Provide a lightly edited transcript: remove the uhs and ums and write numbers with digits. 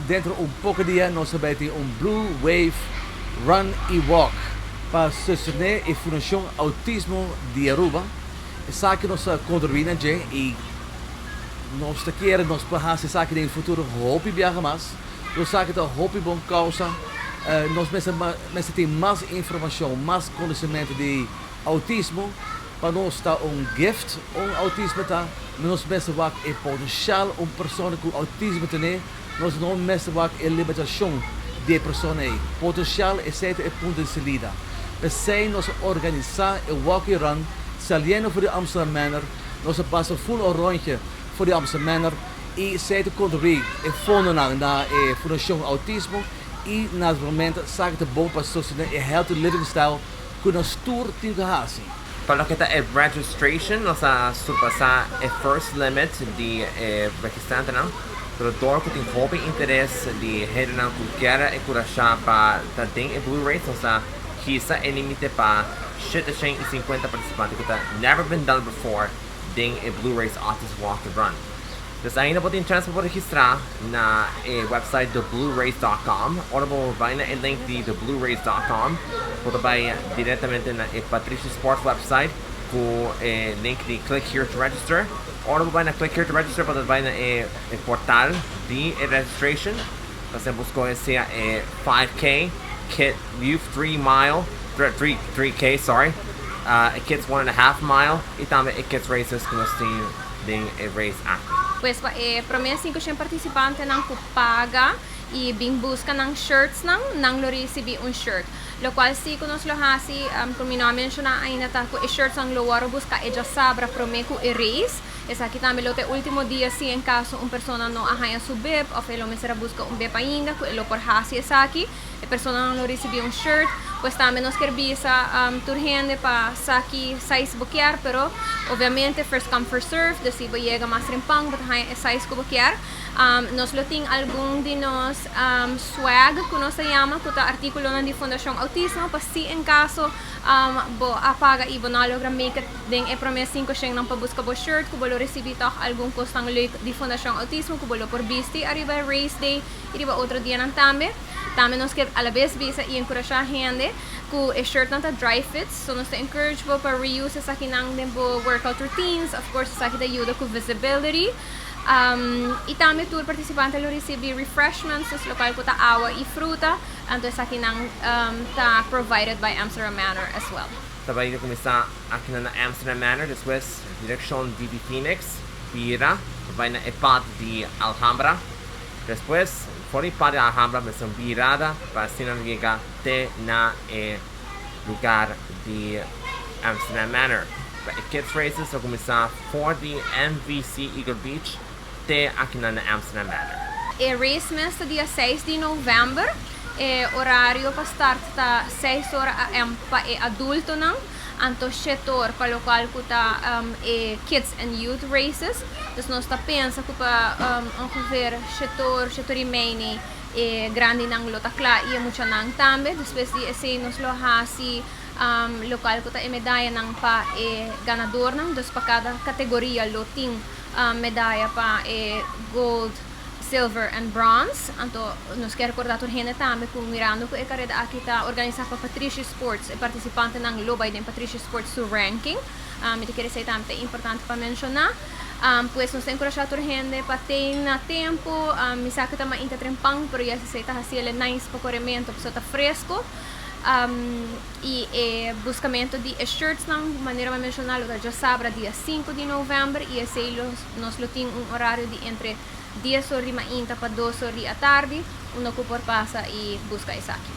Dentro un poco dia nos ta bay tin un Blue Wave Run y Walk pa sostene e Fundacion Autismo di Aruba. Esaki nos ta contribui na dje y nos ta kere nos por haci esaki den futuro hopi biaha mas. Nos sa cu ta hopi bon causa. Nos mester mester tin mas informacion, mas conocimento di autismo. Pa nos ta un gift un autismo ta, nos mester wak e potencial un persona cu autismo tene, nos no mester wak e limitacion di e persona ey. Potencial, esey ta e punto di salida. P'esey nos a organisa e Walk y Run saliendo for di Amsterdam Manor, nos a pasa full un rondje for di Amsterdam Manor y esey ta contribui e fondonan na e Fundacion Autismo y naturalmente esaki ta bon pa sostene e healthy living style cu nos tur tin cu haci. Pa loke ta e registration, nos a surpasa e first limit di e registrantenan, pero dor cu tin hopi interes di hendenan cu kier e curasha pa ta den e Blue Race, nos a hisa e limite pa 750 participante, cu ta never been done before den e Blue Race Autism Walk and Run. Dus ainda bo tin chance pa bo registra na e website thebluerace.com. Ora bo bay na e link di thebluerace.com, bo ta bay directamente na e Patrishi Sports website cu e link di "Click here to register". Ora bo bay na "Click here to register", bo ta bay na e portal di e registration. Bo por scoge sea e 5K, Kid Youth 3 mile, 3, 3K, sorry, e Kids 1.5 mile y tambe e Kids Races cu nos tin den e race aki. Pues pa e prome 500 participantenan cu paga y bin busca nan shirts nan, nan lo ricibi un shirt. Lo cual si cu nos lo hasi, como mi no a menciona ainda, ta cu e shirts nan lo wordo busca e diasabra prome cu e race. Esaki tambe lo ta e ultimo dia si en caso un persona no a haya su bib of e lo mester a busca un bib ainda, cu e lo por hasi esaki. E persona nan lo ricibi un shirt. Pues tambe nos kier bisa tur hende pa sa ki size bo kier, pero obviamente first come, first serve, dus si bo yega mas trempan, bo ta haya e size cu bo kier. Nos lo tin algun di nos swag cu nos ta yama, cu ta articulonan di Fundacion Autismo, pa si en caso bo a paga y bo no a logra make it den e prome 500 nan pa busca bo shirt, cu bo lo ricibi toch algun cosnan leuk di Fundacion Autismo cu bo lo por bisti ariba race day y riba otro dianan tambe. Tambe nos kier alabes bisa y encurasha hende cu e shirt nan ta dry fits, so nos ta encourage bo pa reuse esakinan den bo workout routines. Of course, esaki ta yuda cu visibility. Y tambe tur participante lo ricibi refreshments, dus locual cu ta awa y fruta, anto esakinan ta provided by Amsterdam Manor as well. Ta bay cuminsa aki na Amsterdam Manor, despues direccion DB Phoenix, bira, bay na e pad di Alhambra. Despues, for di pad di Alhambra, mester birada pa asina yega te na e lugar di Amsterdam Manor. Pa e Kids Races ta cuminsa for di MVC Eagle Beach te aki na Amsterdam Manor. E race mes ta dia 6 di november. E horario pa start ta 6 or AM pa e adultonan, anto 7 or pa locual cu ta e Kids and Youth Races. Dus nos ta pensa cu pa ongeveer 7 or, 7:30 e grandinan lo ta cla y e muchanan tambe. Despues di esey nos lo hasi locual cu ta e medayanan pa e ganadornan. Dus pa cada categoria lo tin medaya pa e gold, silver and bronze. Anto nos kier recorda tur hende tambe cu mirando cu e careda aki ta organisa pa Patrishi Sports, e participantenan lo bay den Patrishi Sports su ranking. Mi ta kier esey tambe ta importante pa menciona. Pues nos ta encurasha tur hende pa tin na tempo. Mi sa cu ta mainta trempan, pero ya esey ta haciele nice pa coremento, pasobra ta fresco. Y e buscamento di e shirts nan, manera mi a menciona, lo ta diasabra dia 5 di november y esey nos lo tin un horario di entre 10 or di mainta pa 2 or di atardi, unda cu por pasa y busca esaki.